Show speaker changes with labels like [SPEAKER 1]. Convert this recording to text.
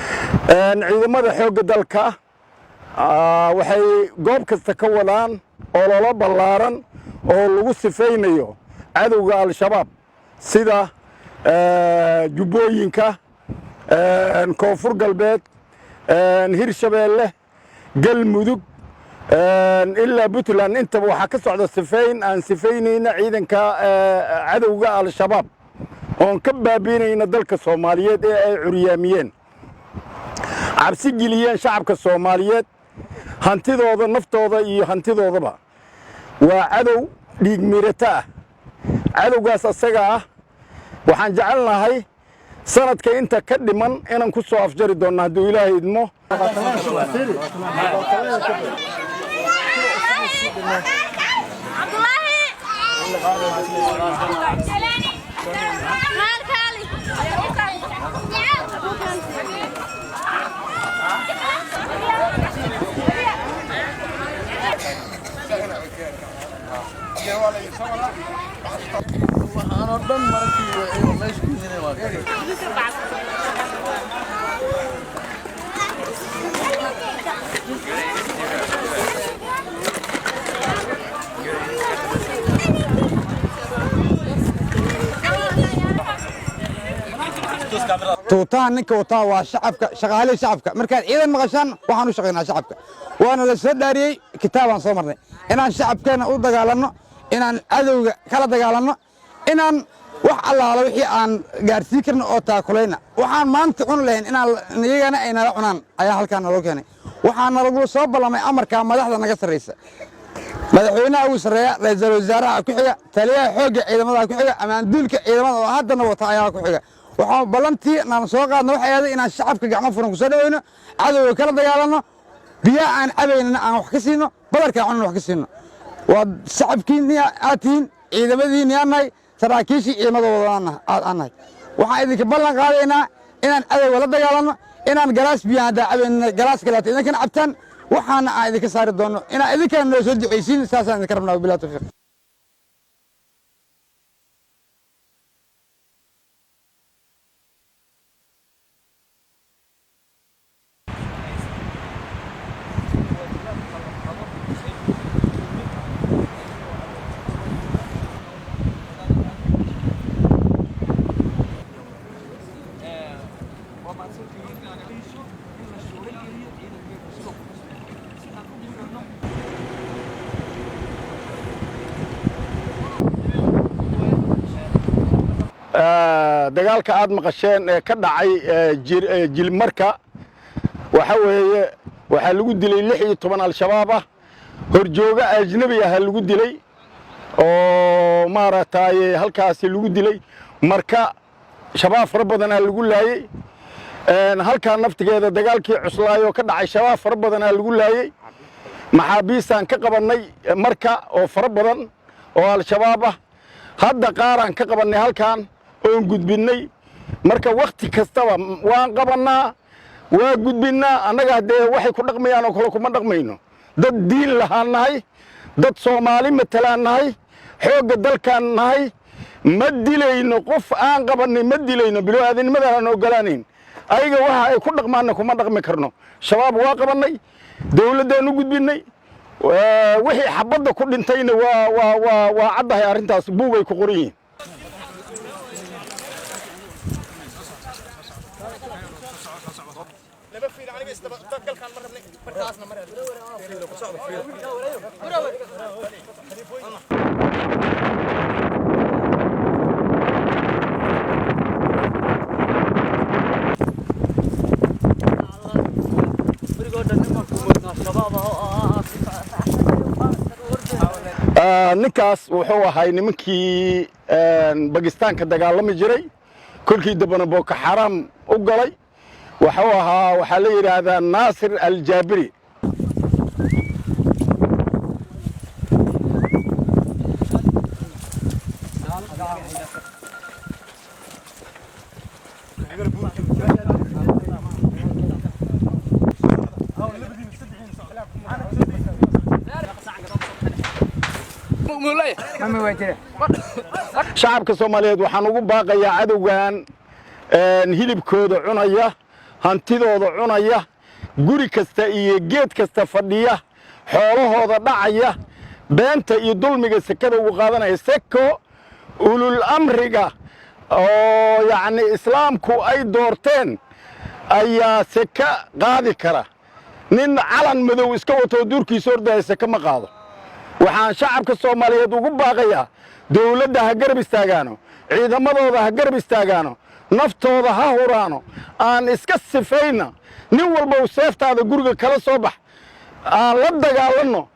[SPEAKER 1] Ciidamada xoogga dalka waxay goob kasta ka wadaan ololo ballaaran oo lagu sifaynayo cadowga Al-Shabaab, sida Jubbooyinka, Koonfur Galbeed, Hirshabeelle, Galmudug ilaa Puntland. Intaba waxaa ka socda sifayn aan sifaynayna ciidanka cadowga Al-Shabaab oon ka baabiinayna dalka Soomaaliyeed ee ay curyaamiyeen, cabsi geliyeen shacabka Soomaaliyeed, hantidooda, naftooda iyo hantidoodaba. Waa cadow dhiig miirato ah. Cadowgaas asaga ah waxaan jecelnahay sanadka inta ka dhiman inaan ku soo afjari doonno, hadduu Ilaahay idmo.
[SPEAKER 2] Waxaanoo dhan markii meesha ku jireen waa.
[SPEAKER 3] Tuutaha ninka wataa waa shacabka, shaqaalihii shacabka. Markaad ciidan maqashaan, waxaan u shaqaynaa shacabka. Waana la soo dhaariyey, kitaabaan soo marnay inaan shacabkeenna u dagaalanno, inaan cadowga kala dagaalanno, inaan wax allaala wixii aan gaarsiin karno oo taakulayna. Waxaan maanta cuni lahayn inaan iyagana ay nala cunaan ayaa halkaan naloo keenay. Waxaa nalagu soo ballamay amarkaa madaxda naga sarraysa: madaxweynaha ugu sarreeya, ra'iisul wasaaraha ku xiga, taliyaha xoogga ciidamada ku xiga, amaanduulka ciidamada oo haddana wata ayaa ku xiga. Waxaan ballantii naan soo qaadno waxay ahayd inaan shacabka gacmo furan ku soo dhaweyno, cadowga kala dagaalanno, biyaha aan cabaynana aan wax ka siino, badarka aan cunana wax ka siino. Waa shacabkiinni aad tihiin, ciidamadiinni aan nahay, saraakiishii ciidamada wadaan aan nahay. Waxaan idinka ballan qaadaynaa inaan cadowga la dagaalanno, inaan galaas biyaha haddaa cabaynana galaas kaleeto idinkana cabtaan, waxaana aan idinka saari doonno inaan idinkana noo soo ducaysiin. Saasaan idinka rabnaa. Wabillahi tawfiiq.
[SPEAKER 1] Dagaalka aad maqasheen ee ka dhacay Jilmarka waxa weeye waxaa lagu dilay 16 Al-Shabaab ah. Horjooga ajnabi ah lagu dilay oo maaragtay halkaasi lagu dilay. Marka Shabaab fara badanaa lagu laayey. Halkaa naftigeeda dagaalkii cuslaayoo ka dhacay, Shabaab fara badanaa lagu laayey. Maxaabiistaan ka qabannay marka oo fara badan oo Al-Shabaab ah. Hadda qaaraan ka qabannay halkan oon gudbinnay. Marka wakhti kastaba waan qabannaa, waa gudbinnaa. Annaga haddee waxay ku dhaqmayaan oo kale kuma dhaqmayno. Dad diin lahaan nahay, dad Soomaali matalaan nahay, xoogga dalkaan nahay. Ma dilayno qof aan qabannay, ma dilayno. Bilowaadannimadaan aan ogolaanayn ayaga waxa ay ku dhaqmaanna kuma dhaqmi karno. Shabaab waa qabannay, dawladdaan u gudbinnay. Wixii xabadda ku dhintayna waa caddahay arrintaas, buugay ku qoran yihiin. Ninkaas wuxuu ahay nimankii Bakistaanka dagaalami jiray, kolkii dambena Boko Xaram u galay. Wuxuu ahaa, waxaa la yidhaahdaa Naasir Aljaabiri. Shacabka Soomaaliyeed waxaan ugu baaqayaa cadowgan hilibkooda cunaya, hantidooda cunaya, guri kasta iyo geed kasta fadhiya, xoolahooda dhacaya, beenta iyo dulmiga sekada ugu qaadanaya. Seko ulul amriga oo yacni Islaamku ay doorteen ayaa seke qaadi kara. Nin calan madow iska watoo duurkiisa ordaya seke ma qaado. Waxaan shacabka Soomaaliyeed ugu baaqayaa dawladda ha garab istaagaano, ciidamadooda ha garab istaagaano, naftooda ha huraano. Aan iska sifayna, nin walba u seeftaada guriga kala soo bax, aan la dagaalanno.